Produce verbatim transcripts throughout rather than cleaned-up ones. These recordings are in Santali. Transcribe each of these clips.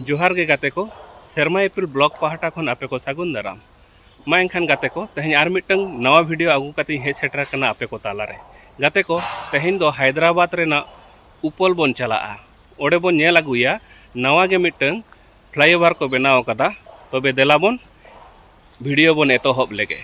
ᱡᱚᱦᱟᱨ ᱜᱮ ᱜᱟᱛᱮ ᱠᱚ, ᱥᱮᱨᱢᱟ ᱤᱯᱤᱞ ᱵᱞᱚᱜ ᱯᱟᱦᱴᱟ ᱠᱷᱚᱱ ᱟᱯᱮ ᱠᱚ ᱥᱟᱹᱜᱩᱱ ᱫᱟᱨᱟᱢ᱾ ᱢᱟ ᱮᱱᱠᱷᱟᱱ ᱜᱟᱛᱮ ᱠᱚ, ᱛᱮᱦᱮᱧ ᱟᱨ ᱢᱤᱫᱴᱟᱝ ᱱᱟᱣᱟ ᱵᱷᱤᱰᱤᱭᱳ ᱟᱹᱜᱩ ᱠᱟᱛᱮᱧ ᱦᱮᱡ ᱥᱮᱴᱮᱨ ᱟᱠᱟᱱᱟ ᱟᱯᱮ ᱠᱚ ᱛᱟᱞᱟᱨᱮ᱾ ᱜᱟᱛᱮ ᱠᱚ, ᱛᱮᱦᱮᱧ ᱫᱚ ᱦᱟᱭᱫᱨᱟᱵᱟᱫᱽ ᱨᱮᱱᱟᱜ ᱩᱯᱚᱞ ᱵᱚᱱ ᱪᱟᱞᱟᱜᱼᱟ᱾ ᱚᱸᱰᱮ ᱵᱚᱱ ᱧᱮᱞ ᱟᱹᱜᱩᱭᱟ ᱱᱟᱣᱟ ᱜᱮ ᱢᱤᱫᱴᱟᱝ ᱯᱷᱞᱟᱭᱳᱵᱷᱟᱨ ᱠᱚ ᱵᱮᱱᱟᱣ ᱟᱠᱟᱫᱟ᱾ ᱛᱚᱵᱮ ᱫᱮᱞᱟ ᱵᱚᱱ ᱵᱷᱤᱰᱤᱭᱳ ᱵᱚᱱ ᱮᱛᱚᱦᱚᱵ ᱞᱮᱜᱮ᱾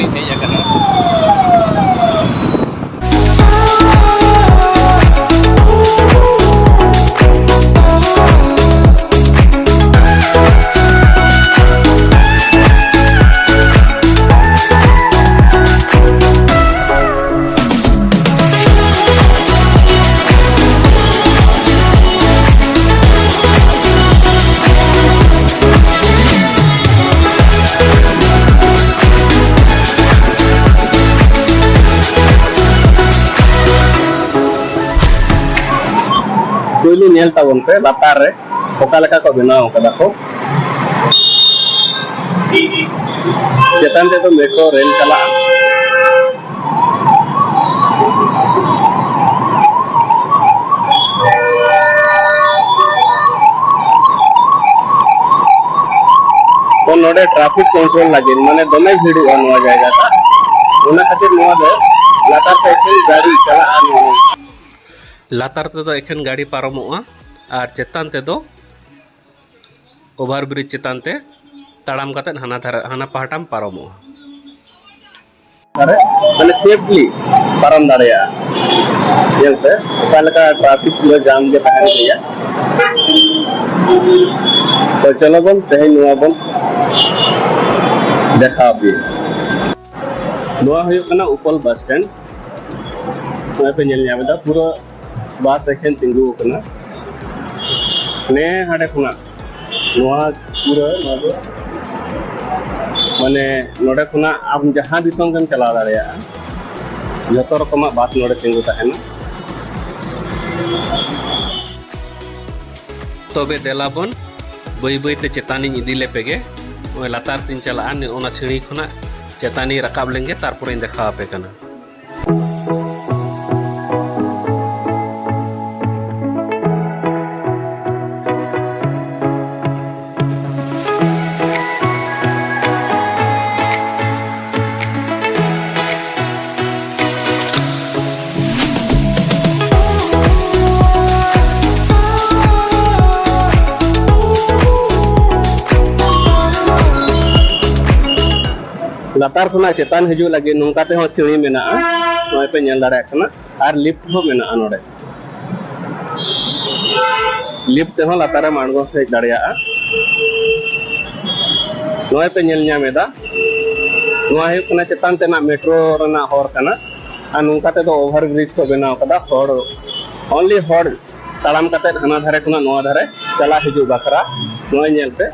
ᱤᱧ ᱦᱮᱡ ᱟᱠᱟᱱᱟ᱾ ᱯᱩᱭᱞᱩ ᱧᱮᱞ ᱛᱟᱵᱚᱱ ᱯᱮ ᱞᱟᱛᱟᱨ ᱨᱮ ᱚᱠᱟ ᱞᱮᱠᱟ ᱠᱚ ᱵᱮᱱᱟᱣ ᱠᱟᱫᱟ ᱠᱚ᱾ ᱪᱮᱛᱟᱱ ᱛᱮᱫᱚ ᱢᱮᱴᱨᱳ ᱨᱮᱞ ᱪᱟᱞᱟᱜᱼᱟ᱾ ᱛᱚ ᱱᱚᱰᱮ ᱴᱨᱟᱯᱷᱤᱠ ᱠᱚᱱᱴᱨᱳᱞ ᱞᱟᱹᱜᱤᱫ, ᱢᱟᱱᱮ, ᱫᱚᱢᱮ ᱵᱷᱤᱲᱚᱜᱼᱟ ᱱᱚᱣᱟ ᱡᱟᱭᱜᱟ ᱴᱟᱜ, ᱚᱱᱟ ᱠᱷᱟᱹᱛᱤᱨ ᱱᱚᱣᱟ ᱫᱚ ᱞᱟᱛᱟᱨ ᱛᱮ ᱮᱠᱮᱱ ᱜᱟᱹᱰᱤ ᱪᱟᱞᱟᱜᱼᱟ᱾ ᱱᱚᱣᱟ ᱞᱟᱛᱟᱨ ᱛᱮᱫᱚ ᱮᱠᱷᱮᱱ ᱜᱟᱹᱰᱤ ᱯᱟᱨᱚᱢᱚᱜᱼᱟ ᱟᱨ ᱪᱮᱛᱟᱱ ᱛᱮᱫᱚ ᱳᱵᱷᱟᱨ ᱵᱨᱤᱡᱽ ᱪᱮᱛᱟᱱ ᱛᱮ ᱛᱟᱲᱟᱢ ᱠᱟᱛᱮᱫ ᱦᱟᱱᱟ ᱫᱷᱟᱨᱮ, ᱦᱟᱱᱟ ᱯᱟᱦᱴᱟᱢ ᱯᱟᱨᱚᱢᱚᱜᱼᱟ᱾ ᱫᱟᱲᱮ-, ᱢᱟᱱᱮ, ᱥᱮᱯᱷᱞᱤ ᱯᱟᱨᱚᱢ ᱫᱟᱲᱮᱭᱟᱜᱼᱟ᱾ ᱧᱮᱞ ᱯᱮ, ᱚᱠᱟ ᱞᱮᱠᱟ ᱴᱨᱟᱯᱷᱤᱠ ᱯᱩᱨᱟᱹ ᱡᱟᱢ ᱜᱮ ᱛᱟᱦᱮᱱ ᱜᱮᱭᱟ᱾ ᱛᱚ, ᱪᱚᱞᱚ ᱵᱚᱱ ᱛᱮᱦᱮᱧ ᱱᱚᱣᱟ ᱵᱚᱱ ᱫᱮᱠᱷᱟᱣ ᱟᱯᱮᱭᱟ᱾ ᱱᱚᱣᱟ ᱦᱩᱭᱩᱜ ᱠᱟᱱᱟ ᱩᱯᱚᱞ ᱵᱟᱥ ᱥᱴᱮᱱᱰ᱾ ᱱᱚᱜᱼᱚᱭ ᱯᱮ ᱧᱮᱞ ᱧᱟᱢ ᱮᱫᱟ, ᱯᱩᱨᱟᱹ ᱵᱟᱥ ᱮᱠᱷᱮᱱ ᱛᱤᱸᱜᱩ ᱟᱠᱟᱱᱟ᱾ ᱱᱮ ᱦᱟᱸᱰᱮ ᱠᱷᱚᱱᱟᱜ ᱱᱚᱣᱟ ᱯᱩᱨᱟᱹ ᱱᱚᱣᱟ ᱫᱚ, ᱢᱟᱱᱮ, ᱱᱚᱰᱮ ᱠᱷᱚᱱᱟᱜ ᱟᱢ ᱡᱟᱦᱟᱸ ᱫᱤᱥᱚᱢ ᱜᱮᱢ ᱪᱟᱞᱟᱣ ᱫᱟᱲᱮᱭᱟᱜᱼᱟ, ᱡᱚᱛᱚ ᱨᱚᱠᱚᱢᱟᱜ ᱵᱟᱥ ᱱᱚᱰᱮ ᱛᱤᱸᱜᱩ ᱛᱟᱦᱮᱱᱟ᱾ ᱛᱚᱵᱮ ᱫᱮᱞᱟ ᱵᱚᱱ ᱵᱟᱹᱭ ᱵᱟᱹᱭ ᱛᱮ ᱪᱮᱛᱟᱱᱤᱧ ᱤᱫᱤ ᱞᱮᱯᱮ ᱜᱮ᱾ ᱱᱚᱜᱼᱚᱭ ᱞᱟᱛᱟᱨ ᱛᱤᱧ ᱪᱟᱞᱟᱜᱼᱟ, ᱱᱚᱜᱼᱚ ᱱᱟ ᱥᱤᱲᱤ ᱠᱷᱚᱱᱟᱜ ᱪᱮᱛᱟᱱᱤᱧ ᱨᱟᱠᱟᱵ ᱞᱮᱱ ᱜᱮ, ᱛᱟᱨᱯᱚᱨᱮᱧ ᱫᱮᱠᱷᱟᱣ ᱟᱯᱮ ᱠᱟᱱᱟ᱾ ᱞᱟᱛᱟᱨ ᱠᱷᱚᱱᱟᱜ ᱪᱮᱛᱟᱱ ᱦᱤᱡᱩᱜ ᱞᱟᱹᱜᱤᱫ ᱱᱚᱝᱠᱟ ᱛᱮᱦᱚᱸ ᱥᱤᱲᱤ ᱢᱮᱱᱟᱜᱼᱟ, ᱱᱚᱜᱼᱚᱭ ᱯᱮ ᱧᱮᱞ ᱫᱟᱲᱮᱭᱟᱜ ᱠᱟᱱᱟ᱾ ᱟᱨ ᱞᱤᱯᱷᱴ ᱦᱚᱸ ᱢᱮᱱᱟᱜᱼᱟ ᱱᱚᱰᱮ᱾ ᱞᱤᱯᱷᱴ ᱛᱮᱦᱚᱸ ᱞᱟᱛᱟᱨ ᱨᱮᱢ ᱟᱬᱜᱚ ᱦᱮᱡ ᱫᱟᱲᱮᱭᱟᱜᱼᱟ᱾ ᱱᱚᱜᱼᱚᱭ ᱯᱮ ᱧᱮᱞ ᱧᱟᱢ ᱮᱫᱟ, ᱱᱚᱣᱟ ᱦᱩᱭᱩᱜ ᱠᱟᱱᱟ ᱪᱮᱛᱟᱱ ᱛᱮᱱᱟᱜ ᱢᱮᱴᱨᱳ ᱨᱮᱱᱟᱜ ᱦᱚᱨ ᱠᱟᱱᱟ᱾ ᱟᱨ ᱱᱚᱝᱠᱟ ᱛᱮᱫᱚ ᱳᱵᱷᱟᱨ ᱵᱨᱤᱡᱽ ᱠᱚ ᱵᱮᱱᱟᱣ ᱠᱟᱫᱟ, ᱦᱚᱲ, only ᱦᱚᱲ ᱛᱟᱲᱟᱢ ᱠᱟᱛᱮ ᱦᱟᱱᱟ ᱫᱷᱟᱨᱮ ᱠᱷᱚᱱᱟᱜ ᱱᱚᱣᱟ ᱫᱷᱟᱨᱮ ᱪᱟᱞᱟᱜ ᱦᱤᱡᱩᱜ ᱵᱟᱠᱷᱨᱟ᱾ ᱱᱚᱜᱼᱚᱭ ᱧᱮᱞ ᱯᱮ,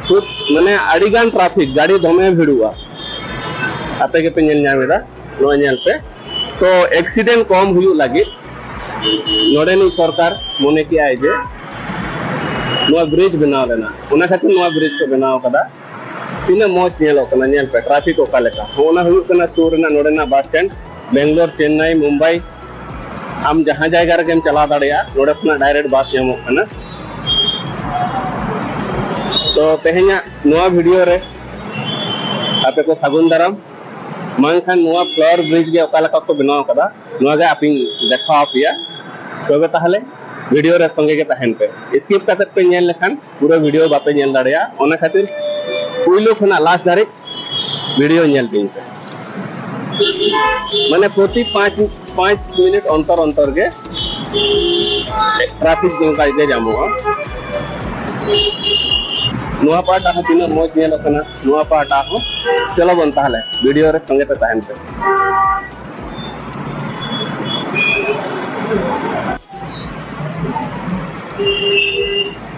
ᱠᱷᱩᱵ ᱢᱟᱱᱮ ᱟᱹᱰᱤ ᱜᱟᱱ ᱴᱨᱟᱯᱷᱤᱠ, ᱜᱟᱹᱰᱤ ᱫᱚᱢᱮ ᱵᱷᱤᱲᱩᱜᱼᱟ᱾ ᱟᱯᱮ ᱜᱮᱯᱮ ᱧᱮᱞ ᱧᱟᱢ ᱮᱫᱟ, ᱱᱚᱜᱼᱚᱭ ᱧᱮᱞ ᱯᱮ᱾ ᱛᱚ ᱮᱠᱥᱤᱰᱮᱱᱴ ᱠᱚᱢ ᱦᱩᱭᱩᱜ ᱞᱟᱹᱜᱤᱫ ᱱᱚᱰᱮᱱᱤᱡ ᱥᱚᱨᱠᱟᱨ ᱢᱚᱱᱮ ᱠᱮᱜᱼᱟᱭ ᱡᱮ ᱱᱚᱣᱟ ᱵᱨᱤᱡᱽ ᱵᱮᱱᱟᱣ ᱞᱮᱱᱟ, ᱚᱱᱟ ᱠᱷᱟᱹᱛᱤᱨ ᱱᱚᱣᱟ ᱵᱨᱤᱡᱽ ᱠᱚ ᱵᱮᱱᱟᱣ ᱠᱟᱫᱟ᱾ ᱛᱤᱱᱟᱹᱜ ᱢᱚᱡᱽ ᱧᱮᱞᱚᱜ ᱠᱟᱱᱟ, ᱧᱮᱞ ᱯᱮ ᱴᱨᱟᱯᱷᱤᱠ ᱚᱠᱟ ᱞᱮᱠᱟ᱾ ᱦᱚᱸ, ᱚᱱᱟ ᱦᱩᱭᱩᱜ ᱠᱟᱱᱟ ᱥᱩᱨ ᱨᱮᱱᱟᱜ ᱱᱚᱰᱮᱱᱟᱜ ᱵᱟᱥ ᱥᱴᱮᱱᱰ᱾ ᱵᱮᱝᱜᱟᱞᱳᱨ, ᱪᱮᱱᱱᱟᱭ, ᱢᱩᱢᱵᱟᱭ, ᱟᱢ ᱡᱟᱦᱟᱸ ᱡᱟᱭᱜᱟ ᱨᱮᱜᱮᱢ ᱪᱟᱞᱟᱣ ᱫᱟᱲᱮᱭᱟᱜᱼᱟ, ᱱᱚᱰᱮ ᱠᱷᱚᱱᱟᱜ ᱰᱟᱭᱨᱮᱠᱴ ᱵᱟᱥ ᱧᱟᱢᱚᱜ ᱠᱟᱱᱟ᱾ ᱛᱚ ᱛᱮᱦᱮᱧᱟᱜ ᱱᱚᱣᱟ ᱵᱷᱤᱰᱤᱭᱳ ᱨᱮ ᱟᱯᱮ ᱠᱚ ᱥᱟᱹᱜᱩᱱ ᱫᱟᱨᱟᱢ᱾ ᱢᱟ ᱮᱱᱠᱷᱟᱱ ᱱᱚᱣᱟ ᱯᱷᱞᱟᱣᱟᱨ ᱵᱨᱤᱡᱽ ᱜᱮ ᱚᱠᱟ ᱞᱮᱠᱟ ᱠᱚ ᱵᱮᱱᱟᱣ ᱠᱟᱫᱟ, ᱱᱚᱣᱟ ᱜᱮ ᱟᱯᱮᱧ ᱫᱮᱠᱷᱟᱣ ᱟᱯᱮᱭᱟ᱾ ᱛᱚᱵᱮ ᱛᱟᱦᱞᱮ ᱵᱷᱤᱰᱤᱭᱳ ᱨᱮ ᱥᱚᱸᱜᱮ ᱜᱮ ᱛᱟᱦᱮᱱ ᱯᱮ᱾ ᱥᱠᱤᱯ ᱠᱟᱛᱮ ᱯᱮ ᱧᱮᱞ ᱞᱮᱠᱷᱟᱱ ᱯᱩᱨᱟᱹ ᱵᱷᱤᱰᱤᱭᱳ ᱵᱟᱯᱮ ᱧᱮᱞ ᱫᱟᱲᱮᱭᱟᱜᱼᱟ᱾ ᱚᱱᱟ ᱠᱷᱟᱹᱛᱤᱨ ᱯᱩᱭᱞᱩ ᱠᱷᱚᱱᱟᱜ ᱞᱟᱥᱴ ᱫᱷᱟᱹᱨᱤᱡ ᱵᱷᱤᱰᱤᱭᱳ ᱧᱮᱞ ᱵᱤᱱ ᱯᱮ᱾ ᱢᱟᱱᱮ ᱯᱨᱚᱛᱤ ᱯᱟᱸᱪ, ᱯᱟᱸᱪ ᱢᱤᱱᱤᱴ ᱚᱱᱛᱚᱨ ᱚᱱᱛᱚᱨ ᱜᱮ ᱴᱨᱟᱯᱷᱤᱠ ᱱᱚᱝᱠᱟ ᱜᱮ ᱡᱟᱢᱚᱜᱼᱟ᱾ ᱱᱚᱣᱟ ᱯᱟᱦᱴᱟ ᱦᱚᱸ ᱛᱤᱱᱟᱹᱜ ᱢᱚᱡᱽ ᱧᱮᱞᱚᱜ ᱠᱟᱱᱟ, ᱱᱚᱣᱟ ᱯᱟᱦᱴᱟ ᱦᱚᱸ᱾ ᱪᱚᱞᱚ ᱵᱚᱱ ᱛᱟᱦᱞᱮ ᱵᱷᱤᱰᱤᱭᱳ ᱨᱮ ᱥᱚᱸᱜᱮ ᱛᱮ ᱛᱟᱦᱮᱱ ᱯᱮ᱾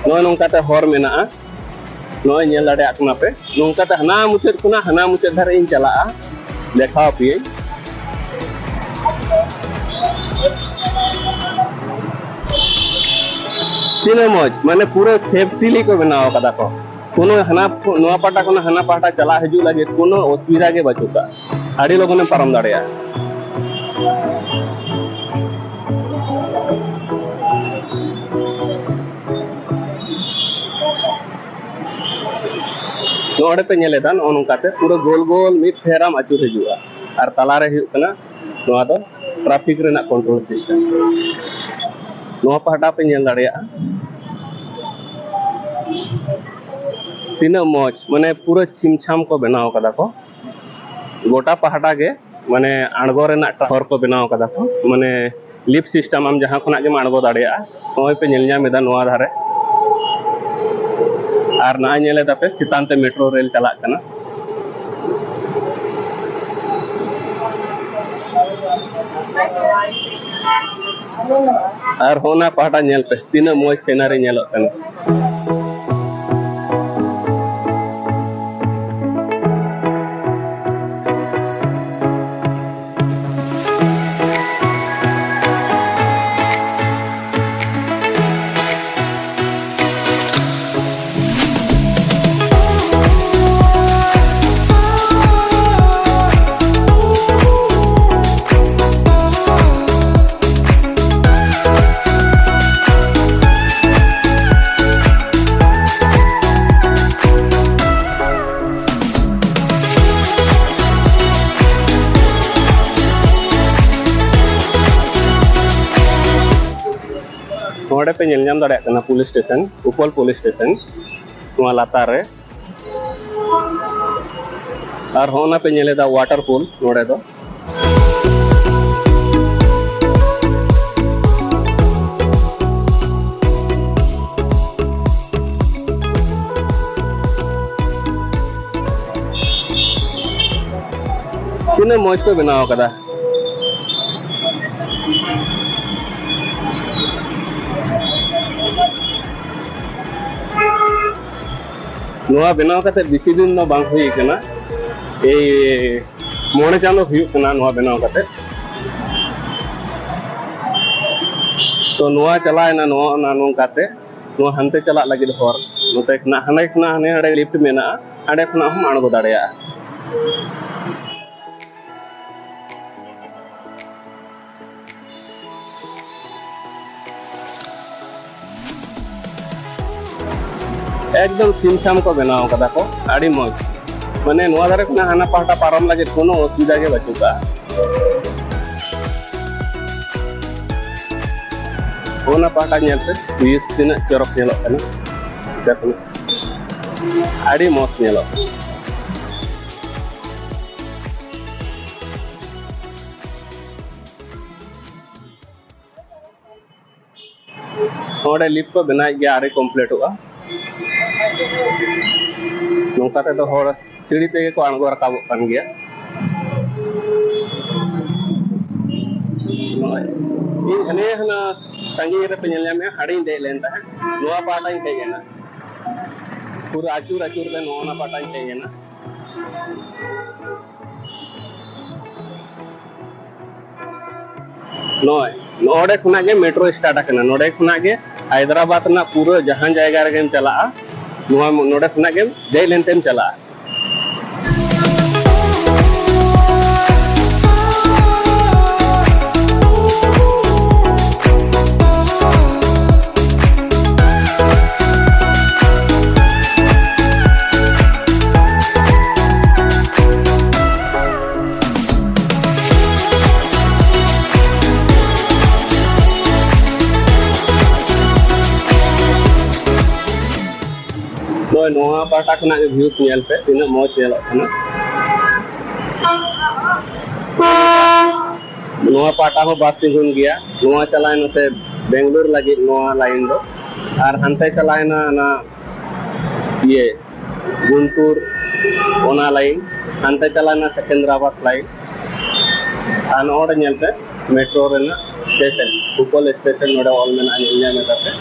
ᱱᱚᱜᱼᱚᱭ ᱱᱚᱝᱠᱟᱛᱮ ᱦᱚᱨ ᱢᱮᱱᱟᱜᱼᱟ, ᱱᱚᱜᱼᱚᱭ ᱧᱮᱞ ᱫᱟᱲᱮᱭᱟᱜ ᱠᱟᱱᱟ ᱯᱮ᱾ ᱱᱚᱝᱠᱟᱛᱮ ᱦᱟᱱᱟ ᱢᱩᱪᱟᱹᱫ ᱠᱷᱚᱱᱟᱜ ᱦᱟᱱᱟ ᱢᱩᱪᱟᱹᱫ ᱫᱷᱟᱨᱮ ᱤᱧ ᱪᱟᱞᱟᱜᱼᱟ, ᱫᱮᱠᱷᱟᱣ ᱟᱯᱮᱭᱟᱹᱧ᱾ ᱛᱤᱱᱟᱹᱜ ᱢᱚᱡᱽ, ᱢᱟᱱᱮ ᱯᱩᱨᱟᱹ ᱥᱮᱯᱴᱤᱞᱤ ᱠᱚ ᱵᱮᱱᱟᱣ ᱠᱟᱫᱟ ᱠᱚ᱾ ᱠᱳᱱᱳ ᱦᱟᱱᱟ, ᱱᱚᱣᱟ ᱯᱟᱦᱴᱟ ᱠᱷᱚᱱᱟᱜ ᱦᱟᱱᱟ ᱯᱟᱦᱴᱟ ᱪᱟᱞᱟᱜ ᱦᱤᱡᱩᱜ ᱞᱟᱹᱜᱤᱫ ᱠᱳᱱᱳ ᱚᱥᱩᱵᱤᱫᱷᱟ ᱜᱮ ᱵᱟᱹᱪᱩᱜ ᱠᱟᱜᱼᱟ, ᱟᱹᱰᱤ ᱞᱚᱜᱚᱱᱮᱢ ᱯᱟᱨᱚᱢ ᱫᱟᱲᱮᱭᱟᱜᱼᱟ᱾ ᱱᱚᱰᱮ ᱯᱮ ᱧᱮᱞᱮᱫᱟ, ᱱᱚᱜᱼᱚ ᱱᱚᱝᱠᱟᱛᱮ ᱯᱩᱨᱟᱹ ᱜᱳᱞ ᱜᱳᱞ ᱢᱤᱫ ᱯᱷᱮᱨᱟᱢ ᱟᱹᱪᱩᱨ ᱦᱤᱡᱩᱜᱼᱟ᱾ ᱟᱨ ᱛᱟᱞᱟᱨᱮ ᱦᱩᱭᱩᱜ ᱠᱟᱱᱟ ᱱᱚᱣᱟ ᱫᱚ ᱴᱨᱟᱯᱷᱤᱠ ᱨᱮᱱᱟᱜ ᱠᱚᱱᱴᱨᱳᱞ ᱥᱤᱥᱴᱮᱢ᱾ ᱱᱚᱣᱟ ᱯᱟᱦᱴᱟ ᱯᱮ ᱧᱮᱞ ᱫᱟᱲᱮᱭᱟᱜᱼᱟ, ᱛᱤᱱᱟᱹᱜ ᱢᱚᱡᱽ, ᱢᱟᱱᱮ ᱯᱩᱨᱟᱹ ᱪᱷᱤᱢᱪᱷᱟᱢ ᱠᱚ ᱵᱮᱱᱟᱣ ᱠᱟᱫᱟ ᱠᱚ᱾ ᱜᱚᱴᱟ ᱯᱟᱦᱴᱟ ᱜᱮ ᱢᱟᱱᱮ ᱟᱬᱜᱚ ᱨᱮᱱᱟᱜ ᱦᱚᱨ ᱠᱚ ᱵᱮᱱᱟᱣ ᱠᱟᱫᱟ ᱠᱚ, ᱢᱟᱱᱮ ᱞᱤᱯᱷᱴ ᱥᱤᱥᱴᱮᱢ, ᱟᱢ ᱡᱟᱦᱟᱸ ᱠᱷᱚᱱᱟᱜ ᱜᱮᱢ ᱟᱬᱜᱚ ᱫᱟᱲᱮᱭᱟᱜᱼᱟ᱾ ᱱᱚᱜᱼᱚᱭ ᱯᱮ ᱧᱮᱞ ᱧᱟᱢ ᱮᱫᱟ ᱱᱚᱣᱟ ᱫᱷᱟᱨᱮ, ᱟᱨ ᱱᱚᱜᱼᱚᱭ ᱧᱮᱞ ᱮᱫᱟ ᱯᱮ ᱪᱮᱛᱟᱱ ᱛᱮ ᱢᱮᱴᱨᱳ ᱨᱮᱞ ᱪᱟᱞᱟᱜ ᱠᱟᱱᱟ᱾ ᱟᱨ ᱦᱚᱸ ᱚᱱᱟ ᱯᱟᱦᱴᱟ ᱧᱮᱞ ᱯᱮ, ᱛᱤᱱᱟᱹᱜ ᱢᱚᱡᱽ ᱥᱤᱱᱟᱨᱤ ᱧᱮᱞᱚᱜ ᱠᱟᱱᱟ᱾ ᱱᱚᱰᱮ ᱯᱮ ᱧᱮᱞ ᱧᱟᱢ ᱫᱟᱲᱮᱭᱟᱜ ᱠᱟᱱᱟ ᱯᱩᱞᱤᱥ ᱥᱴᱮᱥᱚᱱ, ᱩᱯᱚᱞ ᱯᱩᱞᱤᱥ ᱥᱴᱮᱥᱚᱱ, ᱱᱚᱣᱟ ᱞᱟᱛᱟᱨ ᱨᱮ᱾ ᱟᱨ ᱦᱚᱸ ᱚᱱᱟ ᱯᱮ ᱧᱮᱞ ᱮᱫᱟ ᱣᱟᱴᱟᱨ ᱯᱩᱞ ᱱᱚᱰᱮ ᱫᱚ᱾ ᱛᱤᱱᱟᱹᱜ ᱢᱚᱡᱽ ᱠᱚ ᱵᱮᱱᱟᱣ ᱟᱠᱟᱫᱟ᱾ ᱱᱚᱣᱟ ᱵᱮᱱᱟᱣ ᱠᱟᱛᱮ ᱵᱮᱥᱤ ᱫᱤᱱ ᱫᱚ ᱵᱟᱝ ᱦᱩᱭ ᱠᱟᱱᱟ, ᱮᱭ ᱢᱚᱬᱮ ᱪᱟᱸᱫᱚ ᱦᱩᱭᱩᱜ ᱠᱟᱱᱟ ᱱᱚᱣᱟ ᱵᱮᱱᱟᱣ ᱠᱟᱛᱮ᱾ ᱛᱚ ᱱᱚᱣᱟ ᱪᱟᱞᱟᱣᱮᱱᱟ, ᱱᱚᱣᱟ ᱚᱱᱟ ᱱᱚᱝᱠᱟᱛᱮ ᱱᱚᱣᱟ ᱦᱟᱱᱛᱮ ᱪᱟᱞᱟᱜ ᱞᱟᱹᱜᱤᱫ ᱦᱚᱨ, ᱱᱚᱛᱮ ᱠᱷᱚᱱᱟᱜ ᱦᱟᱸᱰᱮ ᱠᱷᱚᱱᱟᱜ ᱦᱟᱱᱮ ᱦᱟᱸᱰᱮ ᱞᱤᱯᱷᱴ ᱢᱮᱱᱟᱜᱼᱟ, ᱦᱟᱸᱰᱮ ᱠᱷᱚᱱᱟᱜ ᱦᱚᱸᱢ ᱟᱬᱜᱚ ᱫᱟᱲᱮᱭᱟᱜᱼᱟ᱾ ᱮᱠᱫᱚᱢ ᱪᱷᱤᱢ ᱪᱷᱟᱢ ᱠᱚ ᱵᱮᱱᱟᱣ ᱠᱟᱫᱟ ᱠᱚ, ᱟᱹᱰᱤ ᱢᱚᱡᱽ᱾ ᱢᱟᱱᱮ ᱱᱚᱣᱟ ᱫᱷᱟᱨᱮ ᱠᱷᱚᱱᱟᱜ ᱦᱟᱱᱟ ᱯᱟᱦᱴᱟ ᱯᱟᱨᱚᱢ ᱞᱟᱹᱜᱤᱫ ᱠᱳᱱᱳ ᱚᱥᱩᱵᱤᱫᱷᱟ ᱜᱮ ᱵᱟᱹᱪᱩᱜᱼᱟ᱾ ᱚᱱᱟ ᱯᱟᱦᱴᱟ ᱧᱮᱞ ᱯᱮ, views ᱛᱤᱱᱟᱹᱜ ᱪᱚᱨᱚᱠ ᱧᱮᱞᱚᱜ ᱠᱟᱱᱟ᱾ ᱟᱹᱰᱤ ᱢᱚᱡᱽ ᱧᱮᱞᱚᱜ ᱠᱟᱱᱟ᱾ ᱱᱚᱰᱮ ᱞᱤᱯᱷᱴ ᱠᱚ ᱵᱮᱱᱟᱣᱮᱫ ᱜᱮᱭᱟ, ᱟᱹᱣᱨᱤ ᱠᱚᱢᱯᱞᱤᱴᱚᱜᱼᱟ᱾ ᱱᱚᱝᱠᱟ ᱛᱮᱫᱚ ᱦᱚᱲ ᱥᱤᱲᱤ ᱛᱮᱜᱮ ᱠᱚ ᱟᱬᱜᱚ ᱨᱟᱠᱟᱵᱚᱜ ᱠᱟᱱ ᱜᱮᱭᱟ᱾ ᱱᱚᱜᱼᱚᱭ, ᱤᱧ ᱦᱟᱱᱮ ᱦᱟᱱᱟ ᱥᱟᱺᱜᱤᱧ ᱨᱮᱯᱮ ᱧᱮᱞ ᱧᱟᱢᱮᱫᱼᱟ, ᱦᱟᱸᱰᱮᱧ ᱫᱮᱡ ᱞᱮᱱ ᱛᱟᱦᱮᱸᱫ, ᱱᱚᱣᱟ ᱯᱟᱦᱴᱟᱧ ᱦᱮᱡ ᱮᱱᱟ᱾ ᱯᱩᱨᱟᱹ ᱟᱹᱪᱩᱨ ᱟᱹᱪᱩᱨ ᱛᱮ ᱱᱚᱜᱼᱚ ᱱᱟ ᱯᱟᱦᱴᱟᱧ ᱦᱮᱡ ᱮᱱᱟ᱾ ᱱᱚᱜᱼᱚᱭ, ᱱᱚᱰᱮ ᱠᱷᱚᱱᱟᱜ ᱜᱮ ᱢᱮᱴᱨᱳ ᱥᱴᱟᱨᱴ ᱟᱠᱟᱱᱟ᱾ ᱱᱚᱰᱮ ᱠᱷᱚᱱᱟᱜ ᱜᱮ ᱦᱟᱭᱫᱨᱟᱵᱟᱫᱽ ᱨᱮᱱᱟᱜ ᱯᱩᱨᱟᱹ ᱡᱟᱦᱟᱸ ᱡᱟᱭᱜᱟ ᱨᱮᱜᱮᱢ ᱪᱟᱞᱟᱜᱼᱟ, ᱱᱚᱣᱟ, ᱱᱚᱰᱮ ᱠᱷᱚᱱᱟᱜ ᱜᱮᱢ ᱫᱮᱡ ᱞᱮᱱᱛᱮᱢ ᱪᱟᱞᱟᱜᱼᱟ᱾ ᱱᱚᱜᱼᱚᱭ ᱱᱚᱣᱟ ᱯᱟᱦᱴᱟ ᱠᱷᱚᱱᱟᱜ ᱜᱮ ᱵᱷᱤᱭᱩᱥ ᱧᱮᱞ ᱯᱮ, ᱛᱤᱱᱟᱹᱜ ᱢᱚᱡᱽ ᱧᱮᱞᱚᱜ ᱠᱟᱱᱟ᱾ ᱱᱚᱣᱟ ᱯᱟᱦᱴᱟ ᱦᱚᱸ ᱵᱟᱥ ᱛᱤᱸᱜᱩᱱ ᱜᱮᱭᱟ᱾ ᱱᱚᱣᱟ ᱪᱟᱞᱟᱣ ᱱᱚᱛᱮ ᱵᱮᱝᱜᱟᱞᱳᱨ ᱞᱟᱹᱜᱤᱫ ᱱᱚᱣᱟ ᱞᱟᱭᱤᱱ ᱫᱚ, ᱟᱨ ᱦᱟᱱᱛᱮ ᱪᱟᱞᱟᱣᱮᱱᱟ ᱚᱱᱟ ᱤᱭᱟᱹ ᱜᱩᱱᱴᱩᱨ, ᱚᱱᱟ ᱞᱟᱭᱤᱱ, ᱦᱟᱱᱛᱮ ᱪᱟᱞᱟᱣᱮᱱᱟ ᱥᱮᱠᱮᱱᱫᱨᱟᱵᱟᱫᱽ ᱞᱟᱭᱤᱱ᱾ ᱟᱨ ᱱᱚᱜᱼᱚᱭ ᱧᱮᱞ ᱯᱮ, ᱢᱮᱴᱨᱳ ᱨᱮᱱᱟᱜ ᱥᱴᱮᱥᱚᱱ, ᱩᱯᱚᱞ ᱥᱴᱮᱥᱚᱱ ᱱᱚᱰᱮ ᱚᱞ ᱢᱮᱱᱟᱜᱼᱟ, ᱧᱮᱞ ᱧᱟᱢ ᱮᱫᱟ ᱯᱮ᱾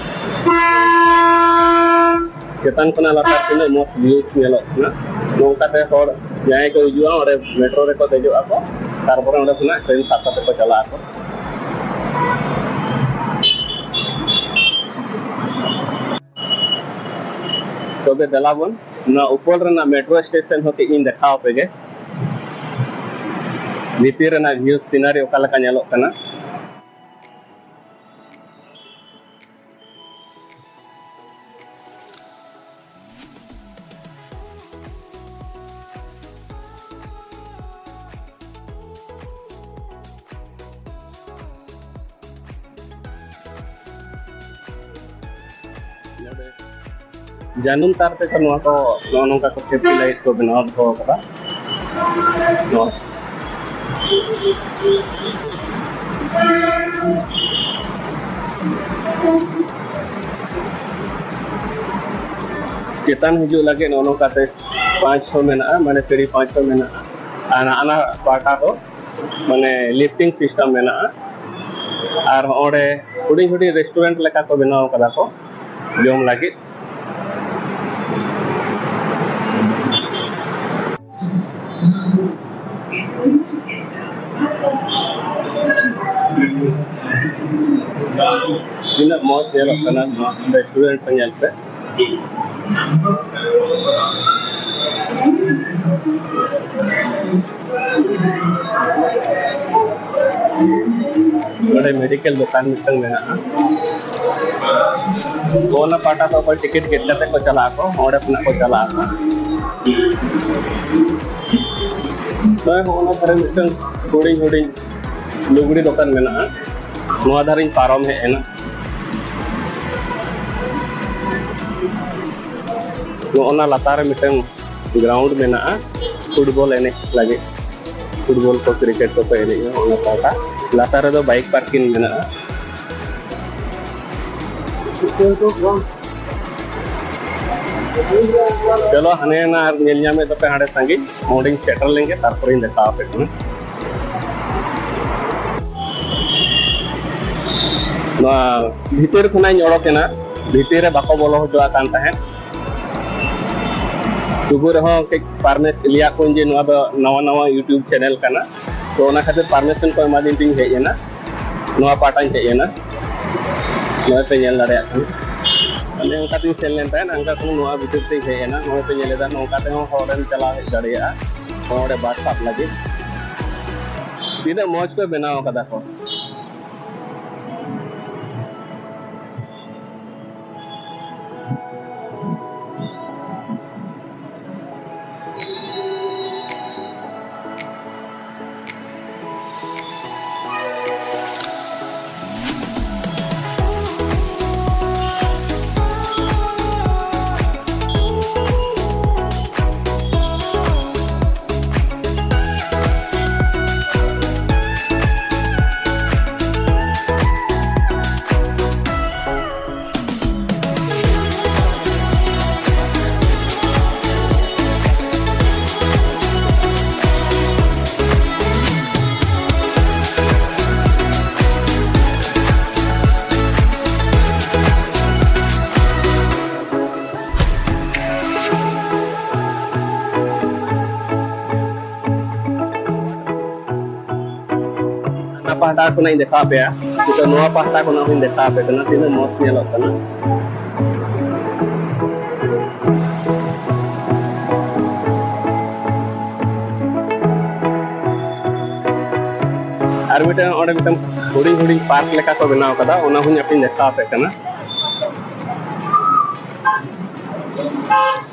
ᱪᱮᱛᱟᱱ ᱠᱷᱚᱱᱟᱜ ᱞᱟᱛᱟᱨ ᱛᱤᱱᱟᱹᱜ ᱢᱚᱡᱽ ᱵᱷᱤᱭᱩᱥ ᱧᱮᱞᱚᱜ ᱠᱟᱱᱟ᱾ ᱱᱚᱝᱠᱟᱛᱮ ᱦᱚᱲ ᱡᱟᱦᱟᱸᱭ ᱠᱚ ᱦᱤᱡᱩᱜᱼᱟ, ᱚᱸᱰᱮ ᱢᱮᱴᱨᱳ ᱨᱮᱠᱚ ᱫᱮᱡᱚᱜ ᱟᱠᱚ, ᱛᱟᱨᱯᱚᱨᱮ ᱚᱸᱰᱮ ᱠᱷᱚᱱᱟᱜ ᱴᱨᱮᱱ ᱥᱟᱵ ᱠᱟᱛᱮ ᱠᱚ ᱪᱟᱞᱟᱜ ᱟᱠᱚ᱾ ᱛᱚᱵᱮ ᱫᱮᱞᱟ ᱵᱚᱱ, ᱱᱚᱣᱟ ᱩᱯᱚᱞ ᱨᱮᱱᱟᱜ ᱢᱮᱴᱨᱳ ᱥᱴᱮᱥᱚᱱ ᱦᱚᱸ ᱠᱟᱹᱡ ᱤᱧ ᱫᱮᱠᱷᱟᱣ ᱟᱯᱮ ᱜᱮ, ᱵᱷᱤᱛᱤᱨ ᱨᱮᱱᱟᱜ ᱵᱷᱤᱭᱩ ᱥᱤᱱᱟᱨᱤ ᱚᱠᱟ ᱞᱮᱠᱟ ᱧᱮᱞᱚᱜ ᱠᱟᱱᱟ᱾ ᱡᱟᱹᱱᱩᱢ ᱛᱟᱨ ᱛᱮᱠᱚ ᱱᱚᱣᱟ ᱠᱚ, ᱱᱚᱜᱼᱚ ᱱᱚᱝᱠᱟ ᱠᱚ ᱥᱮᱯᱴᱤ ᱞᱟᱭᱤᱴ ᱠᱚ ᱵᱮᱱᱟᱣ ᱫᱚᱦᱚ ᱠᱟᱫᱟ᱾ ᱱᱚᱣᱟ ᱪᱮᱛᱟᱱ ᱦᱤᱡᱩᱜ ᱞᱟᱹᱜᱤᱫ ᱱᱚᱜᱼᱚ ᱱᱚᱝᱠᱟᱛᱮ ᱯᱟᱸᱪ ᱥᱚ ᱢᱮᱱᱟᱜᱼᱟ, ᱢᱟᱱᱮ ᱥᱤᱲᱤ ᱯᱟᱸᱪ ᱥᱚ ᱢᱮᱱᱟᱜᱼᱟ᱾ ᱟᱨ ᱦᱟᱱᱟ ᱯᱟᱦᱴᱟ ᱫᱚ ᱢᱟᱱᱮ ᱞᱤᱯᱴᱤᱝ ᱥᱤᱥᱴᱮᱢ ᱢᱮᱱᱟᱜᱼᱟ᱾ ᱟᱨ ᱦᱚᱸᱜᱼᱚᱸᱰᱮ ᱦᱩᱰᱤᱧ ᱦᱩᱰᱤᱧ ᱨᱮᱥᱴᱩᱨᱮᱱᱴ ᱞᱮᱠᱟ ᱠᱚ ᱵᱮᱱᱟᱣ ᱠᱟᱫᱟ ᱠᱚ ᱡᱚᱢ ᱞᱟᱹᱜᱤᱫ᱾ ᱛᱤᱱᱟᱹᱜ ᱢᱚᱡᱽ ᱧᱮᱞᱚᱜ ᱠᱟᱱᱟ ᱱᱚᱣᱟ ᱨᱮᱥᱴᱩᱨᱮᱱᱴ ᱠᱚ ᱧᱮᱞ ᱯᱮ᱾ ᱱᱚᱰᱮ ᱢᱮᱰᱤᱠᱮᱞ ᱫᱚᱠᱟᱱ ᱢᱤᱫᱴᱟᱝ ᱢᱮᱱᱟᱜᱼᱟ᱾ ᱚᱱᱟ ᱯᱟᱦᱴᱟ ᱫᱚ ᱚᱠᱚᱭ ᱴᱤᱠᱤᱴ ᱜᱮᱫ ᱠᱟᱛᱮ ᱠᱚ ᱪᱟᱞᱟᱜ ᱟᱠᱚ, ᱚᱸᱰᱮ ᱠᱷᱚᱱᱟᱜ ᱠᱚ ᱪᱟᱞᱟᱜ ᱟᱠᱚ᱾ ᱱᱚᱜᱼᱚᱭ ᱦᱚᱸᱜᱼᱚ ᱱᱟ ᱫᱷᱟᱨᱮ ᱢᱤᱫᱴᱟᱝ ᱦᱩᱰᱤᱧ ᱦᱩᱰᱤᱧ ᱞᱩᱜᱽᱲᱤ ᱫᱚᱠᱟᱱ ᱢᱮᱱᱟᱜᱼᱟ᱾ ᱱᱚᱣᱟ ᱫᱷᱟᱨᱮᱧ ᱯᱟᱨᱚᱢ ᱦᱮᱡ ᱮᱱᱟ᱾ ᱱᱚᱜᱼᱚ ᱱᱟ ᱞᱟᱛᱟᱨ ᱨᱮ ᱢᱤᱫᱴᱟᱝ ᱜᱨᱟᱣᱩᱱᱰ ᱢᱮᱱᱟᱜᱼᱟ ᱯᱷᱩᱴᱵᱚᱞ ᱮᱱᱮᱡ ᱞᱟᱹᱜᱤᱫ᱾ ᱯᱷᱩᱴᱵᱚᱞ ᱠᱚ, ᱠᱨᱤᱠᱮᱴ ᱠᱚᱠᱚ ᱮᱱᱮᱡᱼᱟ ᱚᱱᱟ ᱯᱟᱦᱴᱟ᱾ ᱞᱟᱛᱟᱨ ᱨᱮᱫᱚ ᱵᱟᱭᱤᱠ ᱯᱟᱨᱠᱤᱝ ᱢᱮᱱᱟᱜᱼᱟ᱾ ᱪᱚᱞᱚ, ᱦᱟᱱᱮ ᱱᱟ ᱟᱨ ᱧᱮᱞ ᱧᱟᱢᱮᱫ ᱫᱚᱯᱮ ᱦᱟᱸᱰᱮ ᱥᱟᱺᱜᱤᱧ, ᱚᱸᱰᱮᱧ ᱥᱮᱴᱮᱨ ᱞᱮᱱᱜᱮ, ᱛᱟᱨᱯᱚᱨᱮᱧ ᱫᱮᱠᱷᱟᱣ ᱟᱯᱮ ᱠᱟᱱᱟ᱾ ᱱᱚᱣᱟ ᱵᱷᱤᱛᱤᱨ ᱠᱷᱚᱱᱟᱜ ᱤᱧ ᱚᱰᱚᱠ ᱮᱱᱟ, ᱵᱷᱤᱛᱤᱨ ᱨᱮ ᱵᱟᱠᱚ ᱵᱚᱞᱚ ᱦᱚᱪᱚᱣᱟᱜ ᱠᱟᱱ ᱛᱟᱦᱮᱸᱫ᱾ ᱛᱚᱵᱩ ᱨᱮᱦᱚᱸ ᱠᱟᱹᱡ ᱯᱟᱨᱢᱤᱥ ᱞᱟᱹᱭᱟᱫ ᱠᱚᱣᱟᱧ ᱡᱮ ᱱᱚᱣᱟ ᱫᱚ ᱱᱟᱣᱟ ᱱᱟᱣᱟ YouTube ᱪᱮᱱᱮᱞ ᱠᱟᱱᱟ, ᱛᱚ ᱚᱱᱟ ᱠᱷᱟᱹᱛᱤᱨ ᱯᱟᱨᱢᱤᱥᱚᱱ ᱠᱚ ᱮᱢᱟᱫᱤᱧ ᱛᱤᱧ ᱦᱮᱡ ᱮᱱᱟ, ᱱᱚᱣᱟ ᱯᱟᱦᱴᱟᱧ ᱦᱮᱡ ᱮᱱᱟ᱾ ᱱᱚᱜᱼᱚᱭ ᱯᱮ ᱧᱮᱞ ᱫᱟᱲᱮᱭᱟᱜ ᱠᱟᱱᱟ, ᱢᱟᱱᱮ ᱚᱱᱠᱟ ᱛᱤᱧ ᱥᱮᱱ ᱞᱮᱱ ᱛᱟᱦᱮᱸᱫ, ᱚᱱᱠᱟ ᱠᱷᱚᱱ ᱱᱚᱣᱟ ᱵᱷᱤᱛᱤᱨ ᱛᱤᱧ ᱦᱮᱡ ᱮᱱᱟ᱾ ᱱᱚᱜᱼᱚᱭ ᱯᱮ ᱧᱮᱞ ᱮᱫᱟ, ᱱᱚᱝᱠᱟ ᱛᱮᱦᱚᱸ ᱦᱚᱲᱮᱢ ᱪᱟᱞᱟᱣ ᱦᱮᱡ ᱫᱟᱲᱮᱭᱟᱜᱼᱟ ᱱᱚᱰᱮ ᱵᱟᱥ ᱥᱟᱵ ᱞᱟᱹᱜᱤᱫ᱾ ᱛᱤᱱᱟᱹᱜ ᱢᱚᱡᱽ ᱠᱚ ᱵᱮᱱᱟᱣ ᱠᱟᱫᱟ ᱠᱚ᱾ ᱯᱟᱦᱴᱟ ᱠᱷᱚᱱᱟᱜ ᱤᱧ ᱫᱮᱠᱷᱟᱣ ᱟᱯᱮᱭᱟ, ᱱᱤᱛᱚᱜ ᱱᱚᱣᱟ ᱯᱟᱦᱴᱟ ᱠᱷᱚᱱᱟᱜ ᱦᱚᱸᱧ ᱫᱮᱠᱷᱟᱣ ᱟᱯᱮ ᱠᱟᱱᱟ, ᱛᱤᱱᱟᱹᱜ ᱢᱚᱡᱽ ᱧᱮᱞᱚᱜ ᱠᱟᱱᱟ᱾ ᱟᱨ ᱢᱤᱫᱴᱮᱱ ᱚᱸᱰᱮ ᱢᱤᱫᱴᱮᱱ ᱦᱩᱰᱤᱧ ᱦᱩᱰᱤᱧ ᱯᱟᱨᱠ ᱞᱮᱠᱟ ᱠᱚ ᱵᱮᱱᱟᱣ ᱠᱟᱫᱟ, ᱚᱱᱟ ᱦᱚᱸᱧ ᱟᱯᱮᱧ ᱫᱮᱠᱷᱟᱣ ᱟᱯᱮ ᱠᱟᱱᱟ᱾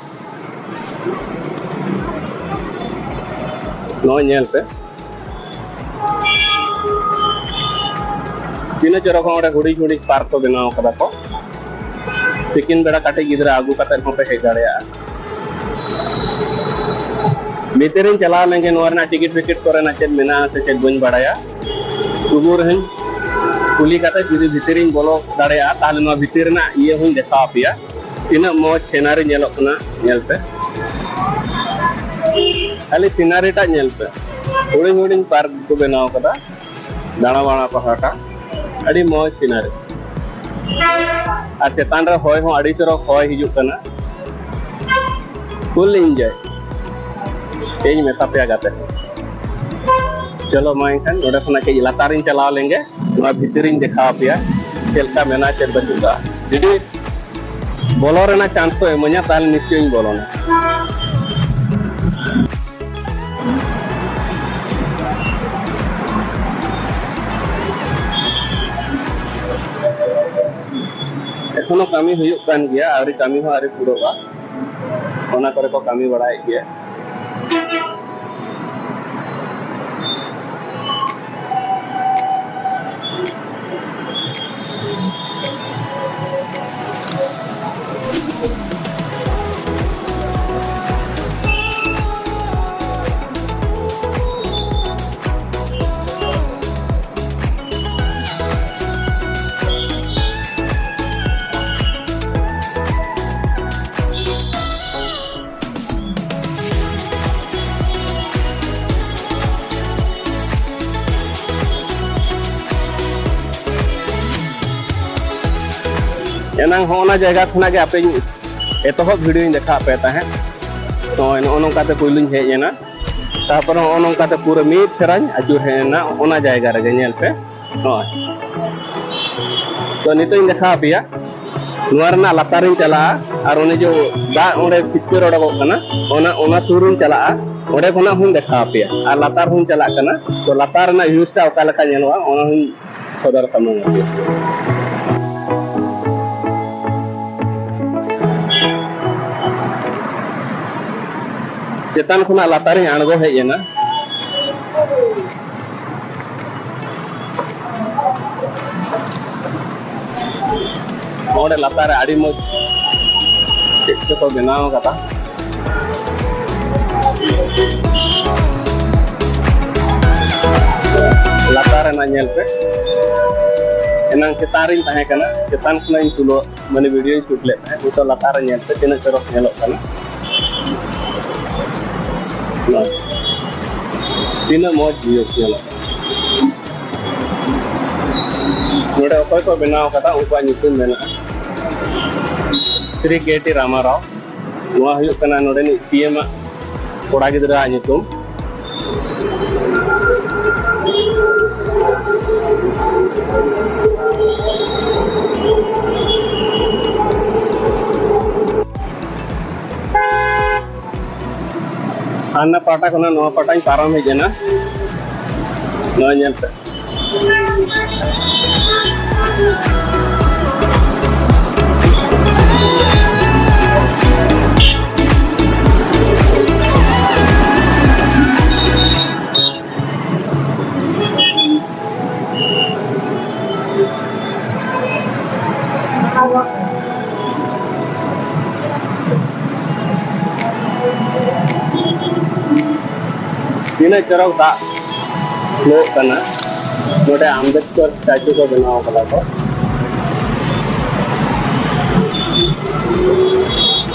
ᱱᱚᱜᱼᱚᱭ ᱧᱮᱞ ᱯᱮ, ᱛᱤᱱᱟᱹᱜ ᱪᱚᱨᱚᱠ ᱚᱸᱰᱮ ᱦᱩᱰᱤᱧ ᱦᱩᱰᱤᱧ ᱯᱟᱨᱠ ᱠᱚ ᱵᱮᱱᱟᱣ ᱠᱟᱫᱟ ᱠᱚ᱾ ᱛᱤᱠᱤᱱ ᱵᱮᱲᱟ ᱠᱟᱹᱴᱤᱡ ᱜᱤᱫᱽᱨᱟᱹ ᱟᱹᱜᱩ ᱠᱟᱛᱮ ᱦᱚᱸᱯᱮ ᱦᱮᱡ ᱫᱟᱲᱮᱭᱟᱜᱼᱟ᱾ ᱵᱷᱤᱛᱤᱨᱤᱧ ᱪᱟᱞᱟᱣ ᱞᱮᱱᱜᱮ, ᱱᱚᱣᱟ ᱨᱮᱱᱟᱜ ᱴᱤᱠᱤᱴ ᱯᱷᱤᱠᱤᱴ ᱠᱚᱨᱮᱱᱟᱜ ᱪᱮᱫ ᱢᱮᱱᱟᱜᱼᱟ ᱥᱮ ᱪᱮᱫ ᱵᱟᱹᱧ ᱵᱟᱲᱟᱭᱟ᱾ ᱛᱚᱵᱩ ᱨᱮᱦᱚᱸᱧ ᱠᱩᱞᱤ ᱠᱟᱛᱮ ᱡᱩᱫᱤ ᱵᱷᱤᱛᱤᱨᱤᱧ ᱵᱚᱞᱚ ᱫᱟᱲᱮᱭᱟᱜᱼᱟ, ᱛᱟᱦᱞᱮ ᱱᱚᱣᱟ ᱵᱷᱤᱛᱤᱨ ᱨᱮᱱᱟᱜ ᱤᱭᱟᱹ ᱦᱚᱸᱧ ᱫᱮᱠᱷᱟᱣ ᱟᱯᱮᱭᱟ, ᱛᱤᱱᱟᱹᱜ ᱢᱚᱡᱽ ᱥᱤᱱᱟᱨᱤ ᱧᱮᱞᱚᱜ ᱠᱟᱱᱟ᱾ ᱧᱮᱞ ᱯᱮ, ᱠᱷᱟᱹᱞᱤ ᱥᱤᱱᱟᱨᱤ ᱴᱟᱜ ᱧᱮᱞ ᱯᱮ᱾ ᱦᱩᱰᱤᱧ ᱦᱩᱰᱤᱧ ᱯᱟᱨᱠ ᱠᱚ ᱵᱮᱱᱟᱣ ᱠᱟᱫᱟ ᱫᱟᱬᱟ ᱵᱟᱲᱟ ᱯᱟᱦᱴᱟ, ᱟᱹᱰᱤ ᱢᱚᱡᱽ ᱥᱤᱱᱟᱨᱤ᱾ ᱟᱨ ᱪᱮᱛᱟᱱ ᱨᱮ ᱦᱚᱭ ᱦᱚᱸ ᱟᱹᱰᱤ ᱪᱚᱨᱚᱠ ᱦᱚᱭ ᱦᱤᱡᱩᱜ ᱠᱟᱱᱟ, full enjoy᱾ ᱪᱮᱫ ᱤᱧ ᱢᱮᱛᱟ ᱯᱮᱭᱟ ᱜᱟᱛᱮ ᱠᱚ, ᱪᱚᱞᱚ ᱢᱟ ᱮᱱᱠᱷᱟᱱ ᱱᱚᱰᱮ ᱠᱷᱚᱱᱟᱜ ᱠᱟᱹᱡ ᱞᱟᱛᱟᱨᱤᱧ ᱪᱟᱞᱟᱣ ᱞᱮᱱᱜᱮ, ᱱᱚᱣᱟ ᱵᱷᱤᱛᱤᱨᱤᱧ ᱫᱮᱠᱷᱟᱣ ᱟᱯᱮᱭᱟ ᱪᱮᱫ ᱞᱮᱠᱟ ᱢᱮᱱᱟᱜᱼᱟ, ᱪᱮᱫ ᱵᱟᱹᱪᱩᱜᱼᱟ᱾ ᱡᱩᱫᱤ ᱵᱚᱞᱚ ᱨᱮᱱᱟᱜ ᱪᱟᱱᱥ ᱠᱚ ᱤᱢᱟᱹᱧᱟ, ᱛᱟᱦᱞᱮ ᱱᱤᱥᱪᱚᱭ ᱤᱧ ᱵᱚᱞᱚᱱᱟ᱾ ᱮᱠᱷᱚᱱᱳ ᱠᱟᱹᱢᱤ ᱦᱩᱭᱩᱜ ᱠᱟᱱ ᱜᱮᱭᱟ, ᱟᱹᱣᱨᱤ, ᱠᱟᱹᱢᱤ ᱦᱚᱸ ᱟᱹᱣᱨᱤ ᱯᱩᱨᱟᱹᱜᱼᱟ, ᱚᱱᱟ ᱠᱚᱨᱮ ᱠᱚ ᱠᱟᱹᱢᱤ ᱵᱟᱲᱟᱭᱮᱫ ᱜᱮᱭᱟ᱾ ᱮᱱᱟᱝ ᱦᱚᱸ ᱚᱱᱟ ᱡᱟᱭᱜᱟ ᱠᱷᱚᱱᱟᱜ ᱜᱮ ᱟᱯᱮᱧ ᱮᱛᱚᱦᱚᱵ ᱵᱷᱤᱰᱤᱭᱳᱧ ᱫᱮᱠᱷᱟᱣ ᱯᱮ ᱛᱟᱦᱮᱸᱫ᱾ ᱱᱚᱜᱼᱚᱭ ᱱᱚᱜᱼᱚ ᱱᱚᱝᱠᱟᱛᱮ ᱯᱩᱭᱞᱩᱧ ᱦᱮᱡ ᱮᱱᱟ᱾ ᱛᱟᱨᱯᱚᱨᱮ ᱦᱚᱸᱜᱼᱚ ᱱᱚᱝᱠᱟᱛᱮ ᱯᱩᱨᱟᱹ ᱢᱤᱫ ᱯᱷᱮᱨᱟᱧ ᱟᱹᱪᱩᱨ ᱦᱮᱡ ᱮᱱᱟ, ᱚᱱᱟ ᱡᱟᱭᱜᱟ ᱨᱮᱜᱮ ᱧᱮᱞ ᱯᱮ᱾ ᱱᱚᱜᱼᱚᱭ᱾ ᱛᱚ, ᱱᱤᱛᱚᱜ ᱤᱧ ᱫᱮᱠᱷᱟᱣ ᱟᱯᱮᱭᱟ᱾ ᱱᱚᱣᱟ ᱨᱮᱱᱟᱜ ᱞᱟᱛᱟᱨᱤᱧ ᱪᱟᱞᱟᱜᱼᱟ, ᱟᱨ ᱚᱱᱮ ᱡᱮ ᱫᱟᱜ ᱚᱸᱰᱮ ᱯᱷᱤᱪᱠᱟᱹᱨ ᱚᱰᱚᱠᱚᱜ ᱠᱟᱱᱟ, ᱚᱱᱟ, ᱚᱱᱟ ᱥᱩᱨ ᱨᱤᱧ ᱪᱟᱞᱟᱜᱼᱟ᱾ ᱚᱸᱰᱮ ᱠᱷᱚᱱᱟᱜ ᱦᱚᱸᱧ ᱫᱮᱠᱷᱟᱣ ᱟᱯᱮᱭᱟ᱾ ᱟᱨ ᱞᱟᱛᱟᱨ ᱦᱚᱸᱧ ᱪᱟᱞᱟᱜ ᱠᱟᱱᱟ᱾ ᱛᱚ, ᱞᱟᱛᱟᱨ ᱨᱮᱱᱟᱜ views ᱴᱟ ᱚᱠᱟ ᱞᱮᱠᱟ ᱧᱮᱞᱚᱜᱼᱟ, ᱚᱱᱟ ᱦᱚᱸᱧ ᱥᱚᱫᱚᱨ ᱥᱟᱢᱟᱝ ᱟᱯᱮᱭᱟ᱾ ᱪᱮᱛᱟᱱ ᱠᱷᱚᱱᱟᱜ ᱞᱟᱛᱟᱨᱤᱧ ᱟᱬᱜᱚ ᱦᱮᱡ ᱮᱱᱟ᱾ ᱚᱸᱰᱮ ᱞᱟᱛᱟᱨ ᱨᱮ ᱟᱹᱰᱤ ᱢᱚᱡᱽ ᱪᱮᱫ ᱪᱚᱠᱚ ᱵᱮᱱᱟᱣ ᱠᱟᱫᱟ᱾ ᱞᱟᱛᱟᱨ ᱨᱮᱱᱟᱜ ᱧᱮᱞ ᱯᱮ, ᱮᱱᱟᱝ ᱪᱮᱛᱟᱱ ᱨᱤᱧ ᱛᱟᱦᱮᱸ ᱠᱟᱱᱟ, ᱪᱮᱛᱟᱱ ᱠᱷᱚᱱᱟᱜ ᱤᱧ ᱛᱩᱞᱟᱹᱣ, ᱢᱟᱱᱮ, ᱵᱷᱤᱰᱤᱭᱳᱧ ᱥᱩᱴ ᱞᱮᱫ ᱛᱟᱦᱮᱸᱫ᱾ ᱱᱤᱛᱚᱜ ᱞᱟᱛᱟᱨ ᱨᱮ ᱧᱮᱞ ᱯᱮ ᱛᱤᱱᱟᱹᱜ ᱪᱚᱨᱚᱠ ᱧᱮᱞᱚᱜ ᱠᱟᱱᱟ᱾ ᱱᱚᱣᱟ ᱛᱤᱱᱟᱹᱜ ᱢᱚᱡᱽ ᱵᱷᱤᱭᱩ ᱧᱮᱞᱚᱜ ᱠᱟᱱᱟ᱾ ᱱᱚᱰᱮ ᱚᱠᱚᱭ ᱠᱚ ᱵᱮᱱᱟᱣ ᱠᱟᱫᱟ, ᱩᱱᱠᱩᱣᱟᱜ ᱧᱩᱛᱩᱢ ᱢᱮᱱᱟᱜᱼᱟ, ᱥᱨᱤ ᱠᱮ ᱴᱤ ᱨᱟᱢᱟᱨᱟᱣ᱾ ᱱᱚᱣᱟ ᱦᱩᱭᱩᱜ ᱠᱟᱱᱟ ᱱᱚᱰᱮᱱᱤᱡ ᱯᱤ ᱮᱢ ᱟᱜ ᱠᱚᱲᱟ ᱜᱤᱫᱽᱨᱟᱹᱣᱟᱜ ᱧᱩᱛᱩᱢ᱾ ᱦᱟᱱᱟ ᱯᱟᱦᱴᱟ ᱠᱷᱚᱱᱟᱜ ᱱᱚᱣᱟ ᱯᱟᱦᱴᱟᱧ ᱯᱟᱨᱚᱢ ᱦᱮᱡ ᱮᱱᱟ᱾ ᱱᱚᱣᱟ ᱧᱮᱞ ᱯᱮ᱾ ᱛᱤᱱᱟᱹᱜ ᱪᱚᱨᱚᱠ ᱫᱟᱜ ᱯᱷᱞᱳᱜ ᱠᱟᱱᱟ᱾ ᱱᱚᱰᱮ ᱟᱢᱵᱮᱫᱠᱚᱨ ᱥᱴᱮᱪᱩ ᱠᱚ ᱵᱮᱱᱟᱣ ᱠᱟᱫᱟ ᱠᱚ᱾